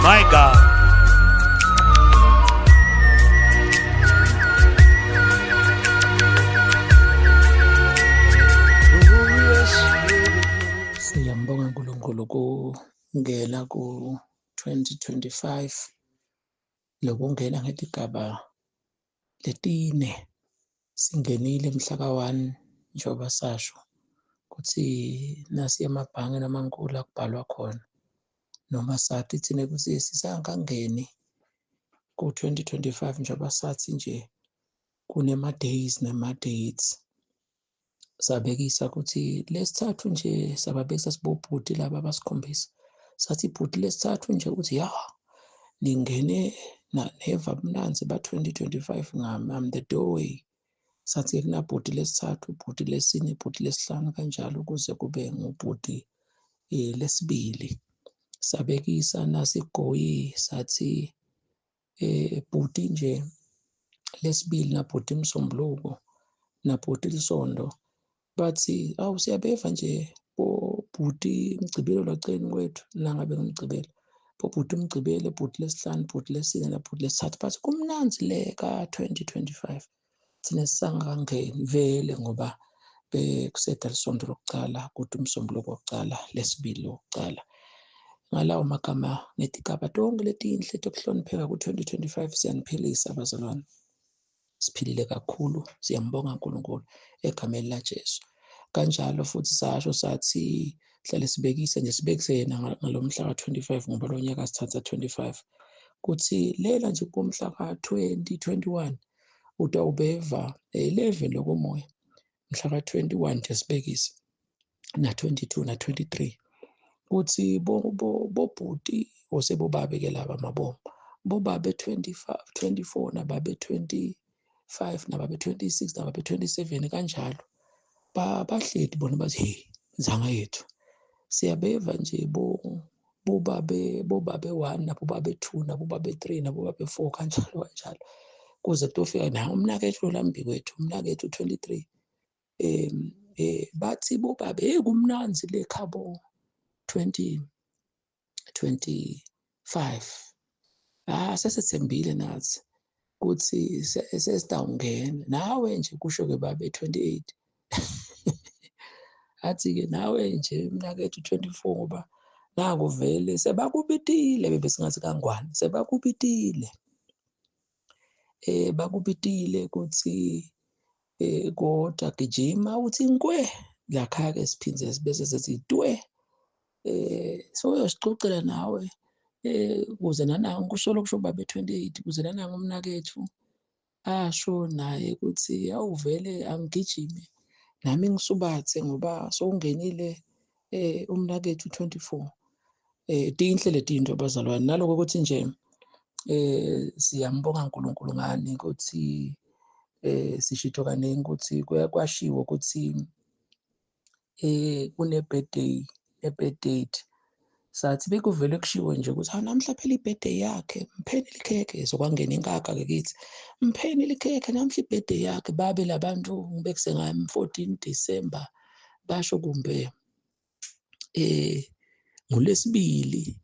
My God. Siyambonga uNkulunkulu kungena ku-2025 lokungena ngetigaba letine singenile mhla ka-1 njengoba sasho ukuthi nasi emabhange namankulu akubhalwa khona noma sathi thina ukuthi sisangangeni ku-2025 njengoba sathi nje kunema-days nama-dates. Sabekisa ukuthi lesithathu nje, sababekisa sibobhuti laba abasikhombisa, sathi bhuti lesithathu nje ukuthi ya ningene neva bumnanzi ba-2025 ngami, I'm the doorway. Sathi kunabhuti lesithathu, ubhuti lesine, ubhuti lesihlanu kanjalo kuze kube ngubhuti lesibili. Sabekisa nasigoyi sathi bhuti nje lesibili nabhuti Msombuluko nabhuti Lisondo, bathi awu siyabeva nje bobhuti Mgcibelo lwaceleni kwethu, nangabe ngumgcibelo bobhuti Mgcibelo, bhuti lesihlanu, bhuti lesine nabhuti lesithathu, bathi kumnanzi le ka-2025. Thina sisangakangeni vele ngoba bekuseda lisonto lokucala kuthi umsombuluko wokucala lesibili lokucala. Ngalawo magama ngetigaba tonke letinhle tokuhlonipheka ku-2025 siyaniphilisa bazalwane. Siphilile kakhulu, siyambonga uNkulunkulu egameni laJesu. Kanjalo futhi sasho sathi hlale sibekise nje, sibekise yena ngalo mhla ka-25 ngoba lo nyaka sithatha 25, kuthi lela nje kumhla ka-2021 utawubeva 11 lokomoya mhla ka-21 nje sibekise na-22 na-23 kuthi bobhuti osebobabe ke laba mabomu bobabe 25 24 nababe 25 nababe 26 nababe 27 kanjalo, bahleti bona bathi hey nzanga yethu siyabeva nje bobabe bobabe 1 nabobabe 2 nabobabe 3 nabobabe 4 kanjalo kanjalo kuze kutofika na umnakethu lambi kwethu umnakethu 23 bathi bobabe hey kumnanzi le khabo 2025. Sesethembile nathi ukuthi sesitawungena nawe nje, kusho ke babe 28. Athi ke nawe nje mnakethu 24 ngoba naku vele sebakubitile, bebe singathi kangwane sebakubitile, bakubitile ukuthi kodwa gijima uthi nkwe lakha ke siphindze bese sethi twe, so uyosixoxela nawe kuze nanangu kusho kusho babe 28 kuze nanangu umnakethu asho naye ukuthi awuvele angigijime nami ngisubathe ngoba sowungenile umnakethu 24. Tinhle letinto bazalwane, naloko ukuthi nje siyambonga uNkulunkulu ngani ukuthi sishito kaningi ukuthi kwashiwo ukuthi kune birthday, ne birthday date. Sathi bekuvele kushiwo nje ukuthi hawu namhla phela i-birthday yakhe, mpheni likhekhe. Sokwangena inkaka ke kithi, mpheni likhekhe namhla i-birthday yakhe. Babe labantu ngibekuse ngami 14 December basho kumbe ngolesibili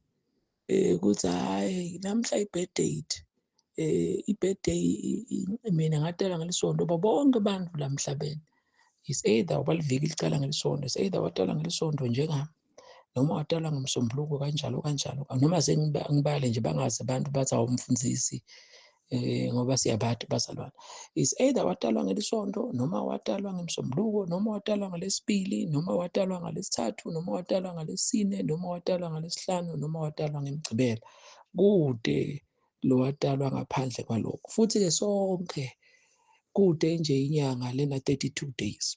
ukuthi hayi namhla i-birthday date, i-birthday mina ngatela ngelisonto ngoba bonke abantu la emhlabeni is either ubaliviki licala ngelisonto, is either watalwa ngelisonto njengami noma watalwa ngomsombuluko kanjalo kanjalo, noma sengibale nje bangazi abantu bathi awumfundisi ngoba siyabati bazalwane, is either watalwa ngelisonto noma watalwa ngemsombuluko noma watalwa ngalesibili noma watalwa ngalesithathu noma watalwa ngalesine noma watalwa ngalesihlanu noma watalwa ngemgcibelo, kude lo watalwa ngaphandle kwalokho. Futhi ke sonke kude nje inyanga lena 32 days.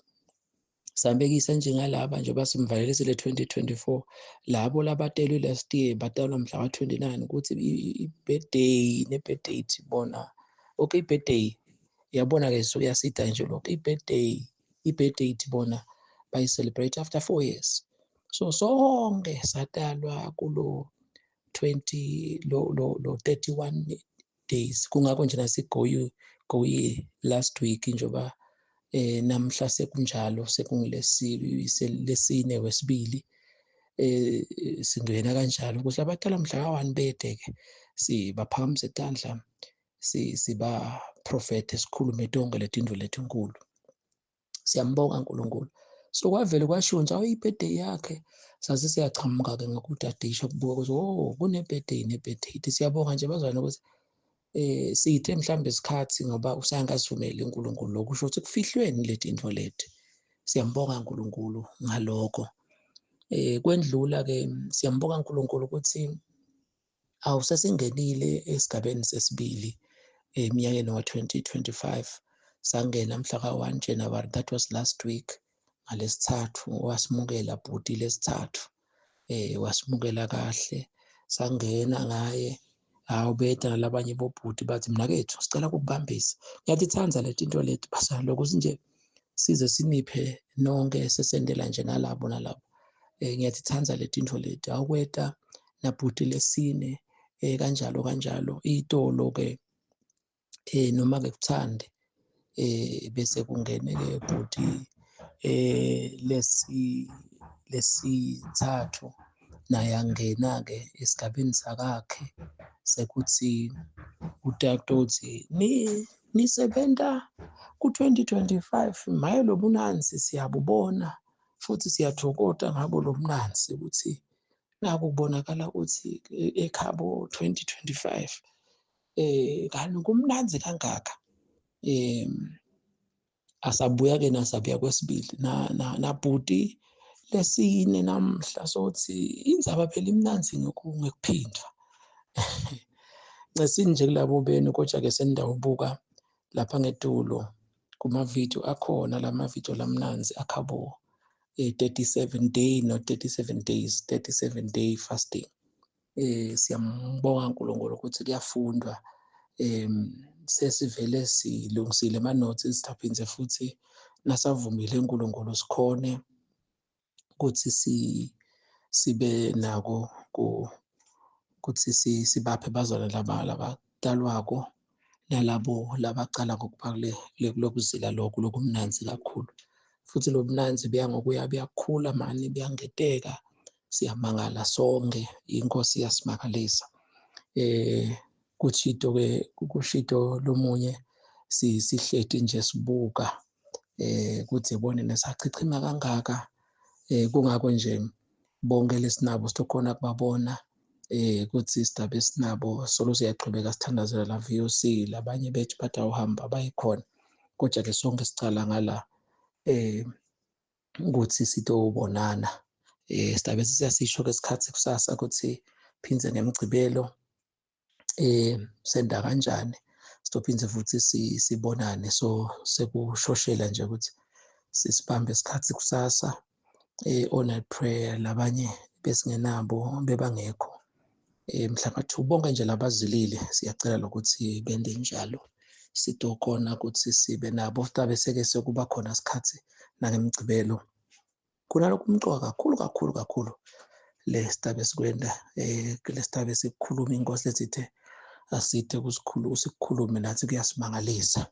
Sambekisa njengalaba nje basimvalelisile 2024, labo labatelwe last year batalwa mhla ka-29 ukuthi i-birthday ne-birthday date bona. Okay, i-birthday yabona ke so yasida nje lokho, i-birthday, i-birthday date bona bayi-celebrate after 4 years. So sonke satalwa kulo 20 lo lo lo 31 days. Kungakho nje nasigoyi goyi last week njengoba namhla sekunjalo, sekungilesine wesibili. Singena kanjalo ukuthi abaqala mhla ka-1 bede-ke sibaphakamise tandla, sibaprofethe, sikhulume tonke letintfo letinkulu. Siyambonga uNkulunkulu. So kwavele kwashiwo nje awu, i-birthday yakhe, sase siyachamuka-ke ngokudadisha kubuka ukuthi oh, kune-birthday, ne-birthday. Siyabonga nje bazalwane ukuthi sithe mhlambe isikhathi ngoba usangasivumeli uNkulunkulu lokhu kusho ukuthi kufihlweni letintfo leti. Siyambonga uNkulunkulu ngalokho. Kwendlula ke, siyambonga uNkulunkulu ukuthi awusesingenile esigabeni sesibili eminyakeni wa-2025. Sangena mhla ka-1 January, that was last week, ngalesithathu. Wasimukela bhuti lesithathu, wasimukela kahle, sangena ngaye. Hawu, beta nalabanye bobhuti bathi, "Mnakethu, sicela ukukubambisa." Ngiyatithanda leti into leti bazalwane, lokuthi nje size siniphe nonke, sesendela nje nalabo nalabo. Ngiyatithanda leti into leti. Awukweta nabhuti lesine, kanjalo kanjalo. Itolo ke, noma ke kuthande, bese kungene ke bhuti lesi lesithathu, naye angena ke esigabeni sakakhe sekuthi utakutotsi ni nisebenta ku-2025. Maye, lobunanzi siyabubona futhi siyathokoda ngabo lobunanzi ukuthi naku kubonakala ukuthi ekhabo 2025 kanti kumnanzi kangaka. Asabuya ke, nasabuya kwesibili na nabhuti lesine namhla, sothi indzaba phela imnanzi ngekuphindwa. Ncesini nje kulabo benu, kodwa ke senidawubuka lapha ngetulo kuma-video akhona, lama video lamnanzi akhabo 37 day, not 37 days, 37 day fasting. Siyambonga uNkulunkulu ukuthi kuyafundwa. Sesivele silungisile ama-notes, sithaphindze futhi nasavumile uNkulunkulu sikhone ukuthi sibe nako ukuthi sibaphe bazalwane laba labatalwako nalabo labacala ngokuba kule kulokuzila lokhu lokumnanzi kakhulu. Futhi lo bunanzi buya ngokuya buyakhula mani, buyangeteka, siyamangala sonke, inkosi iyasimangalisa. Kuchito ke, kushito lomunye, sihleti nje sibuka kuthi yabone nesachichima kangaka. Kungako nje bonke lesinabo sitokhona kubabona kuthi sidabe sinabo solo siyachubeka sithandazela la VOC. Labanye bethu batawuhamba bayikhona, kodwa ke sonke sicala ngala ukuthi sitobonana. Sidabe siyasisho ke isikhathi kusasa ukuthi phindze ngemgcibelo senda kanjani, sizophinde futhi sibonane. So sekushoshela nje ukuthi sisibambe isikhathi kusasa, all night prayer. Labanye besingenabo bebangekho mhla ka-2. Bonke nje labazilile, siyacela lokuthi bende njalo, sitokhona ukuthi sibe nabo futhi bese-ke sekuba khona isikhathi nangemgcibelo. Kunalokhu kumcoka kakhulu kakhulu kakhulu le sitabe sikwenda, le sitabe sikukhuluma, inkosi lethithe asithe kusikhulu sikukhulume nathi, kuyasimangalisa.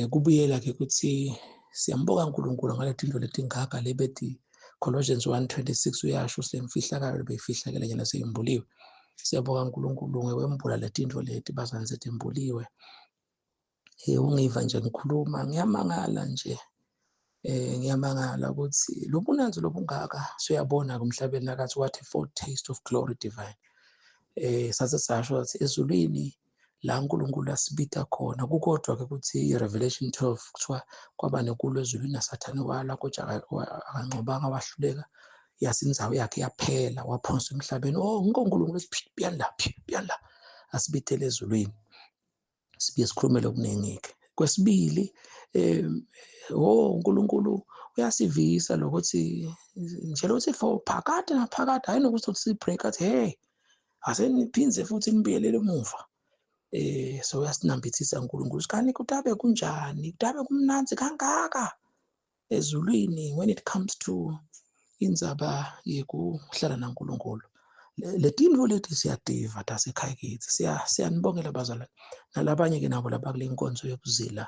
Kubuyela ke ukuthi siyambonga uNkulunkulu ngale tinto letingaka lebethi Colossians 1:26 uyasho silemfihlakalo beyifihlakele nyana seyimbuliwe. Siyabonga uNkulunkulu ngekwembula letinto leti bazalwane, setembuliwe. Ungiva nje ngikhuluma, ngiyamangala nje, ngiyamangala ukuthi lobunanzi lobungaka siyabona kumhlabeni nakathi, what a foretaste of glory divine. Sase sasho sathi ezulwini la uNkulunkulu asibita khona kukodwa ke ukuthi i-Revelation 12 kuthiwa kwaba nenkulu ezulwini, naSathane walwa kodwa akanqobanga, wahluleka, yasindzawo yakhe yaphela, waphonswa emhlabeni. Oh, uNkulunkulu esithi buyani la, buyani la, asibithele ezulwini, sibuye sikhulumele okuningi-ke. Kwesibili, oh, uNkulunkulu uyasivisa lokuthi nje lokuthi for phakade naphakade, hayi nokuthi si-break, athi hey, aseniphindze futhi nibuyelele emuva. So uyasinambithisa uNkulunkulu, sikani kutabe kunjani, kutabe kumnanzi kangaka ezulwini when it comes to indzaba yekuhlala naNkulunkulu. Letintfo leti siyativa tasekhaya kitsi. Siyanibongela bazalwane nalabanye ke nabo labakule nkonzo yokuzila,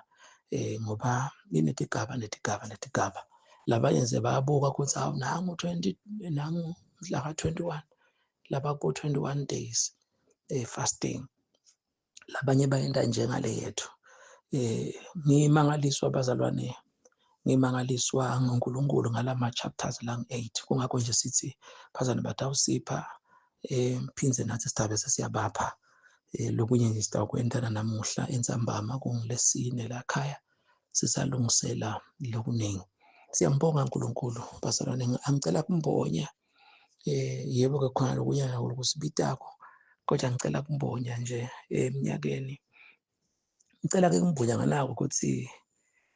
ngoba inetigaba netigaba netigaba. Labanye nje bayabuka ukuthi hawu, nangu 20, nangu mhla ka-21 labako 21 days fasting, labanye bayenta njengale yethu. Ngimangaliswa bazalwane, ngimangaliswa nguNkulunkulu ngalama chapters lang 8. Kungakho nje sithi bazalwane batawusipha, phindze nathi sidabe sesiyabapha. Lokunye nje sitawukwentana namuhla entsambama kungilesine la khaya, sisalungisela lokuningi. Siyambonga uNkulunkulu bazalwane, angicela kumbonya yebo ke khona lokunye lokusibitako, kodwa ngicela kumbonya nje eminyakeni. Ngicela ke kumbonya nganako ukuthi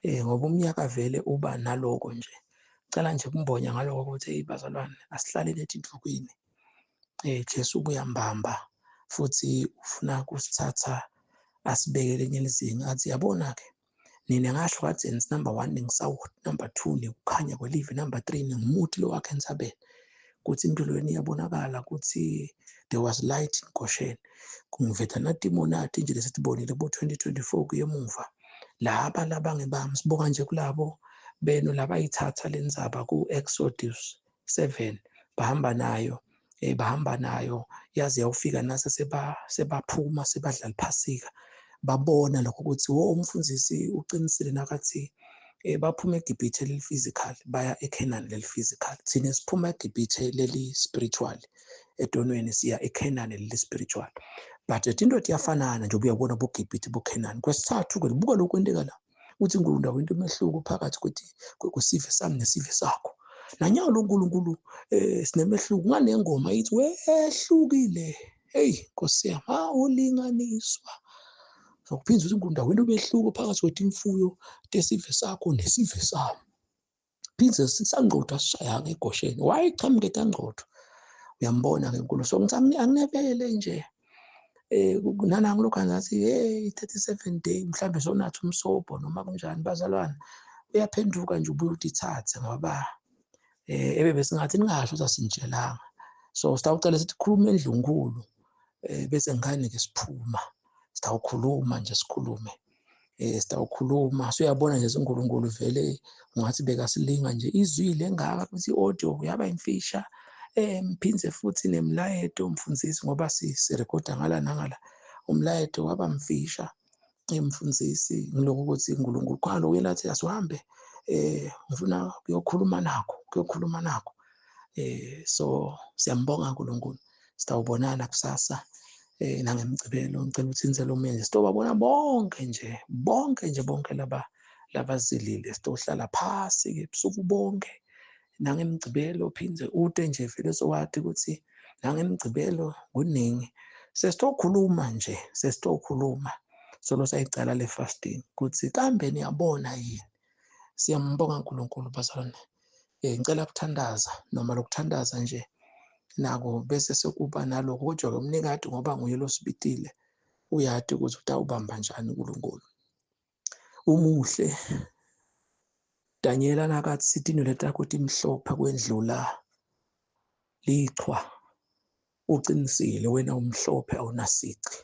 ngoba umnyaka vele uba naloko nje. Ngicela nje kumbonya ngaloko ukuthi hey bazalwane, asihlalele etindukwini. Jesu uyambamba futhi ufuna kusithatha asibeke lenye lizinga, athi yabona ke nina ngasho kadzeni number 1 ningisawoti, number 2 nikukhanya kwelive, number 3 ningumuthi lo wakhe entsabeni, kuthi impilo yenu iyabonakala ukuthi there was light in Goshen. Kungiveta natimonati nje lesitibonile bo 2024 kuye emuva. Laba labangebami sibonga nje kulabo benu labayithatha lendzaba ku Exodus 7, bahamba nayo, bahamba nayo yaze yawufika nase sebaphuma sebadla liphasika, babona lokho ukuthi wo umfundisi uqinisile nakathi baphuma eGibhithe leli physical baya eCanaan leli physical. Thina siphuma eGibhithe leli spiritual edonweni siya eCanaan leli spiritual, but into iyafanana nje uyabona boGibhithe boCanaan. Kwesithathu ke buka lokhu kwenteka la, uthi uNkulunkulu into umehluko phakathi kwesive sami nesive sakho. Nanyalo uNkulunkulu sinemehluko nganengoma ithi wehlukile, hey Nkosi yami, awulinganiswa. Sokuphinza ukuthi uNkulunkulu into umehluko phakathi kwetimfuyo tesive sakho nesive sami. Phindze sisangqotho asishayanga egosheni, wayeqhamuke tangqotho. Uyambona ke uNkulunkulu. So ngithi anginebele nje nanangu lokhu angathi hey 37 day mhlambe sonathi umsobho noma kunjani bazalwane, uyaphenduka nje ubuye utithathe ngoba ebebe singathi ningasho ukuthi asinitshelanga. So sitawucela sithi khuluma endlunkulu, bese ngane ke siphuma sitawukhuluma nje sikhulume, sitawukhuluma. So uyabona nje uNkulunkulu vele ungathi bekasilinga nje izwi lengaka ukuthi audio yaba imfisha, mphindze futhi nemlayeto umfundisi ngoba sirekhoda ngala nangala, umlayeto waba mfisha emfundisi ngiloko ukuthi uNkulunkulu khona lokho lathi asihambe, ngifuna kuyokhuluma nakho, kuyokhuluma nakho. So siyambonga uNkulunkulu, sitawubonana kusasa nangemgcibelo. Ngicela ukuthi inzelo omunye sitobabona bonke nje, bonke nje, bonke laba labazilile, sitohlala phasi ke busuku bonke nangemgcibelo, phindze ude nje vele sowathi ukuthi nangemgcibelo kuningi sesitokhuluma nje, sesitokhuluma solo sayicala le fasting kuthi kambe niyabona yini. Siyambonga uNkulunkulu bazalwane. Ngicela ukuthandaza noma lokuthandaza nje nako bese sekuba naloko, kodwa ke umnikati ngoba nguye losibitile uyati ukuthi utawubamba njani uNkulunkulu. Umuhle Daniela nakathi tinwele takho timhlophe kwendlula lichwa, uqinisile wena umhlophe awunasici.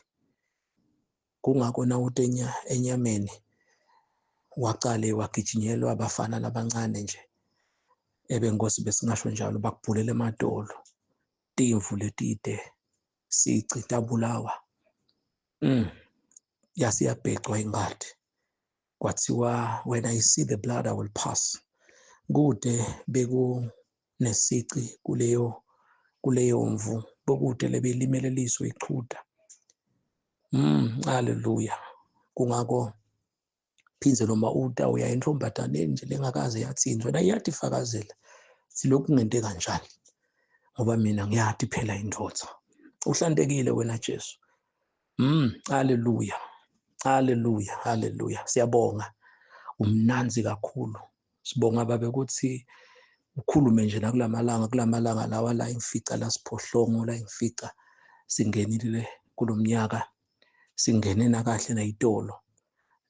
Kungakho nawutenya enyameni waqale wagijinyelwa abafana labancane nje ebenkosi besingasho njalo, bakubhulela emadolo timvu letide sici tabulawa, yasiyabhecwa ingadi, kwathiwa when I see the blood I will pass. Kude bekunesici kuleyo mvu, bokude lebelimeleliswe ichuda. Haleluya. Kungako phindze noma uta uya entombataneni nje lengakaze yathinzwa na iyatifakazela silokhu ngente kanjani, ngoba mina ngiyati phela indvodza. Uhlantekile wena Jesu. Haleluya, haleluya, haleluya. Siyabonga, umnanzi kakhulu. Sibonga babe ukuthi ukhulume nje nakulamalanga, kulamalanga lawa la imfica la siphohlongo la imfica singenile kulomnyaka, singene nakahle nayitolo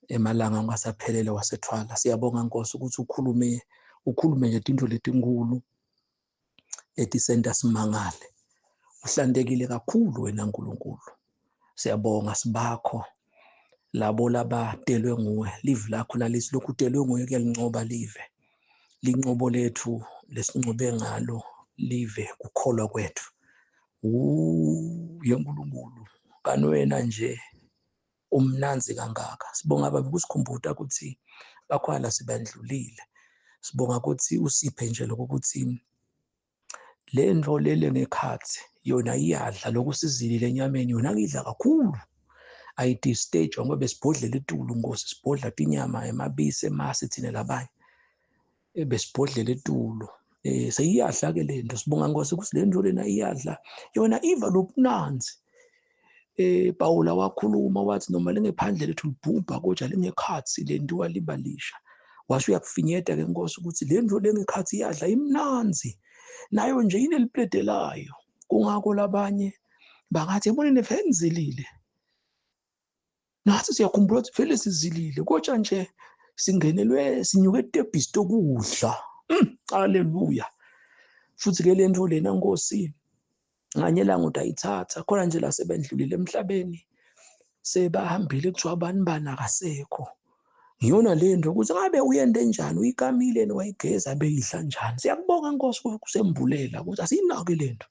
emalanga ungasaphelele wasethwala. Siyabonga Nkosi ukuthi ukhulume, ukhulume nje tintfo letinkulu letisenta simangale. Uhlantekile kakhulu wena Nkulunkulu. Siyabonga sibakho labo labatelwe nguwe, live lakho lalisi lokhu utelwe nguwe kuyalincoba live. Lincobo lethu lesincobe ngalo live kukholwa kwethu. Uye Nkulunkulu kanti wena nje umnandzi kangaka. Sibonga Babe kusikhumbuta ukuthi bakhona lasebandlulile. Sibonga ukuthi usiphe nje lokho ukuthi le nto lele ngekhathi yona iyadla lokhu sizilile enyameni yona kidla kakhulu ayidistage ngoba besibhodlela itulu nkosi sibhodla tinyama emabisi emasi thina labanye besibhodlela etulu seyiyadla ke lento sibonga nkosi ukuthi lento lena iyadla yona iva lobunanzi Pawula wakhuluma wathi noma lingephandle lethu libhubha kodwa lingekhathi lentiwa liba lisha washo uyakufinyeta ke nkosi ukuthi le nto lengekhathi iyadla imnanzi nayo nje ineliplede layo kungako labanye bangathi yabona nefenzilile nathi siyakhumbula ukuthi vele sizilile kodwa nje singenelwe sinyuke etebhisi tokudla haleluya futhi ke le nto lena nkosi nganye langa utayithatha khona nje la sebendlulile emhlabeni sebahambile kuthiwa abani bani akasekho ngiyona le nto ukuthi ngabe uyende njani uyikamile wayigeza beyidla njani siyakubonga nkosi kusembulela ukuthi asiyinake le nto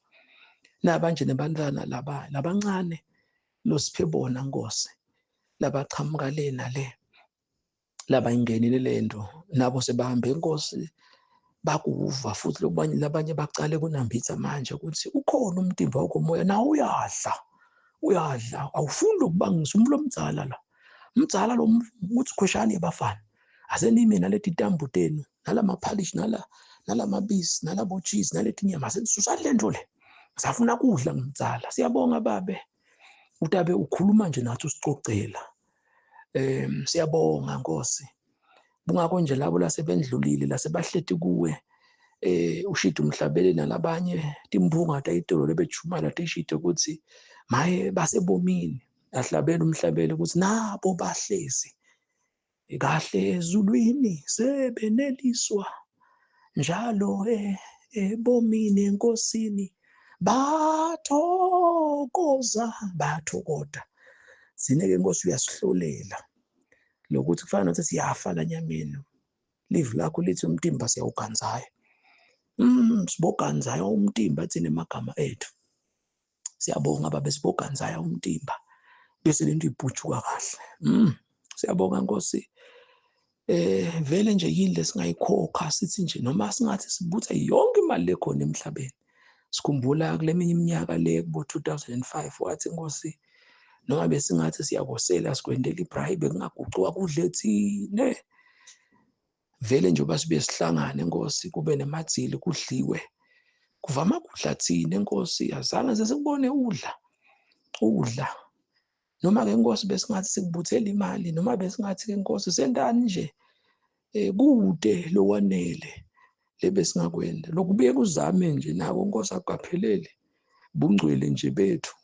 naba nje nebantwana laba labancane losiphe bona nkosi labaqhamuka le nale labayingenile lento nabo sebahambe inkosi bakuva futhi lokubanye labanye bacale kunambitha manje ukuthi ukhona umtimba wokomoya nawo uyadla uyadla awufuni ukubangisa umuntu omdzala la mdzala lo ukuthi khweshani bafana asenime naleti tambu tenu nalamaphalishi nala nalamabisi nalabo cheese naleti nyama asenisusa le nto le safuna kudla ngimdzala siyabonga babe utabe ukhuluma nje nathi usicocela siyabonga Nkosi bungako nje labo lasebendlulile lasebahleti kuwe ushida umhlabeli nalabanye timphunga tayitolo lebejumala tishide ukuthi maye basebomini ahlabela umhlabeli ukuthi nabo bahlezi kahle ezulwini sebeneliswa njalo ebomini enkosini bathokoza bathokota sine-ke nkosi uyasihlolela lokuthi kufana nokuthi siyafa la nyameni live lakho lithi umtimba siyawuganzayo siboganzayo umtimba thina emagama ethu siyabonga babe siboganzaya umtimba bese lento ibhujuka kahle siyabonga nkosi vele nje yini lesingayikhokha sithi nje noma singathi sibutha yonke imali lekhona emhlabeni sikhumbula kule minye iminyaka le kubo 2005 wathi inkosi noma besingathi siyakosela sikwendela ibrayi bekungagucuka kudle thine vele njengoba sibuye sihlangane nkosi kube nemadzili kudliwe kuvama kudla thina nkosi azange sesikubone udla udla noma ke nkosi besingathi sikubuthela imali noma besingathi ke nkosi sentani nje kude lokwanele lebesingakwenda lokubuye kuzame nje nako nkosi akukapheleli bungcwele nje bethu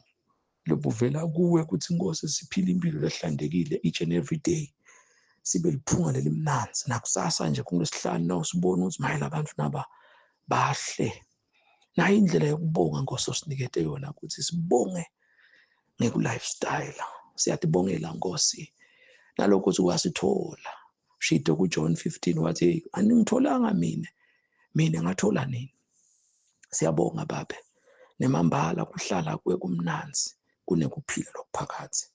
lobuvela kuwe ukuthi inkosi siphile impilo lehlandekile each and every day sibe liphunga lelimnanzi nakusasa nje kulesihlanu na usibona ukuthi maye labantu naba bahle nayo indlela yokubonga nkosi osinikete yona ukuthi sibonge ngeku-lifestyle siyatibongela nkosi nalokho ukuthi wasithola shito kuJohn 15 wathi aningitholanga mina mina ngathola nini siyabonga babe nemambala kuhlala kuwe kumnanzi kunekuphila lokuphakathi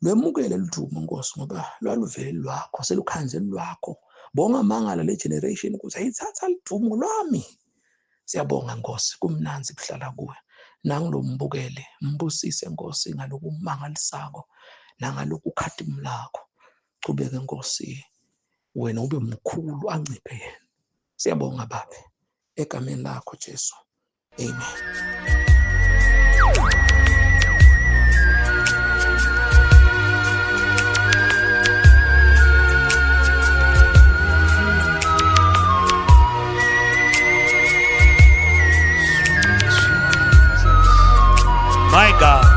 lwemukele ludumo nkosi ngoba lwaluvele lwakho selukhanze lwakho bonga mangala le generation ukuthi ayithatha ludumo lwami siyabonga nkosi kumnanzi kuhlala kuwe nangilombukele mbusise nkosi ngalokumangalisako nangalokukhatimulako chubeke nkosi wena ube mkhulu anciphe yena siyabonga babe egameni lakho Jesu amen. My God.